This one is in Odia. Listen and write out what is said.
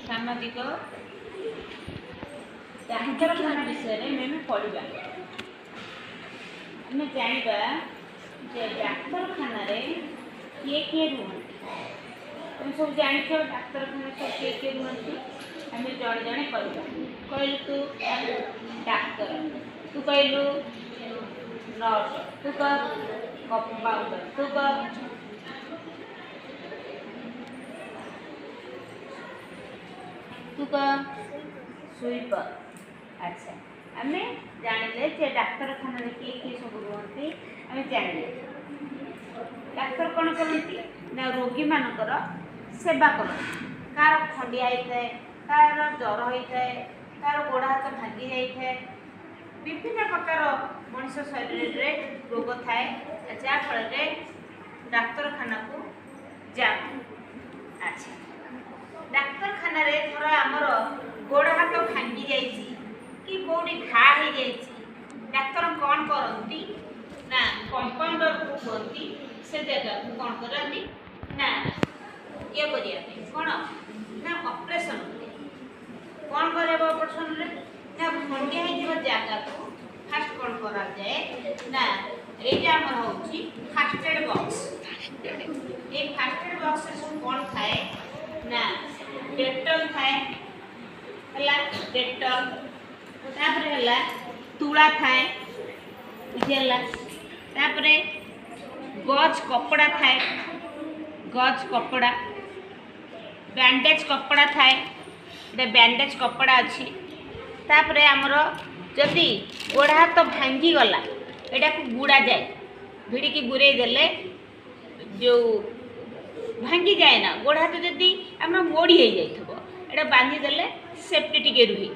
ସାମାଜିକ ଡାକ୍ତରଖାନା ବିଷୟରେ ଆମେ ପଢ଼ିବା। ଆମେ ଜାଣିବା ଯେ ଡାକ୍ତରଖାନାରେ କିଏ କିଏ ରୁହନ୍ତି। ତମେ ସବୁ ଜାଣିଛ ଡାକ୍ତରଖାନା ସବୁ କିଏ କିଏ ରୁହନ୍ତି। ଆମେ ଜଣେ ଜଣେ କହିବା। କହିଲୁ ତୁ ଡାକ୍ତର, ତୁ କହିଲୁ ନର୍ସ, ତୁ କହ କମ୍ପାଉଣ୍ଡର, ତୁ କହ ତୁ କହ ସୁଇପର। ଆଚ୍ଛା, ଆମେ ଜାଣିଲେ ଯେ ଡାକ୍ତରଖାନାରେ କିଏ କିଏ ସବୁ ରୁହନ୍ତି। ଆମେ ଜାଣିଲେ ଡାକ୍ତର କ'ଣ କରନ୍ତି ନା ରୋଗୀମାନଙ୍କର ସେବା କରନ୍ତି। କାହାର ଖଣ୍ଡିଆ ହେଇଥାଏ, କାହାର ଜ୍ୱର ହେଇଥାଏ, କାହାର ଗୋଡ଼ ହାତ ଭାଙ୍ଗି ଯାଇଥାଏ, ବିଭିନ୍ନ ପ୍ରକାର ମଣିଷ ଶରୀରରେ ରୋଗ ଥାଏ, ଯାହାଫଳରେ ଡାକ୍ତରଖାନାକୁ ଯାଆନ୍ତି। ଆଚ୍ଛା, ଡାକ୍ତରଖାନାରେ ଧର ଆମର ଗୋଡ଼ ହାତ ଭାଙ୍ଗି ଯାଇଛି କି କେଉଁଠି ଘା ହେଇଯାଇଛି, ଡାକ୍ତର କ'ଣ କରନ୍ତି ନା କମ୍ପାଉଣ୍ଡରକୁ କୁହନ୍ତି ସେ ଜାଗାକୁ କ'ଣ କରନ୍ତି ନା ଇଏ କରିବା ପାଇଁ, କ'ଣ ନା ଅପରେସନ୍ କରିବା। କ'ଣ କରାଇବ ଅପରେସନ୍ରେ ନା ଖଣ୍ଡିଆ ହେଇଥିବା ଜାଗାକୁ ଫାଷ୍ଟ କ'ଣ କରାଯାଏ ନା ଏଇଟା ଆମର ହେଉଛି ଫାଷ୍ଟ ଏଡ଼୍ ବକ୍ସ। ଏଇ ଫାଷ୍ଟ ଏଡ଼୍ ବକ୍ସରେ ସବୁ କ'ଣ ଥାଏ ନା ଡେଟଲ୍ ଥାଏ, ହେଲା ଡେଟଲ୍, ତାପରେ ହେଲା ତୁଳା ଥାଏ, ବୁଝିହେଲା, ତାପରେ ଗଜ୍ କପଡ଼ା ଥାଏ, ଗଜ୍ କପଡ଼ା, ବ୍ୟାଣ୍ଡେଜ୍ କପଡ଼ା ଥାଏ, ଏଇଟା ବ୍ୟାଣ୍ଡେଜ୍ କପଡ଼ା ଅଛି। ତାପରେ ଆମର ଯଦି ଗୋଡ଼ ହାତ ଭାଙ୍ଗିଗଲା ଏଇଟାକୁ ଗୁଡ଼ାଯାଏ, ଭିଡ଼ିକି ଗୁରେଇ ଦେଲେ ଯେଉଁ ଭାଙ୍ଗିଯାଏ ନା, ଗୋଡ଼ ହାତ ଯଦି ଆମର ମୋଡ଼ି ହେଇଯାଇଥିବ ଏଇଟା ବାନ୍ଧିଦେଲେ ସେଫ୍ଟି ଟିକେ ରୁହେ।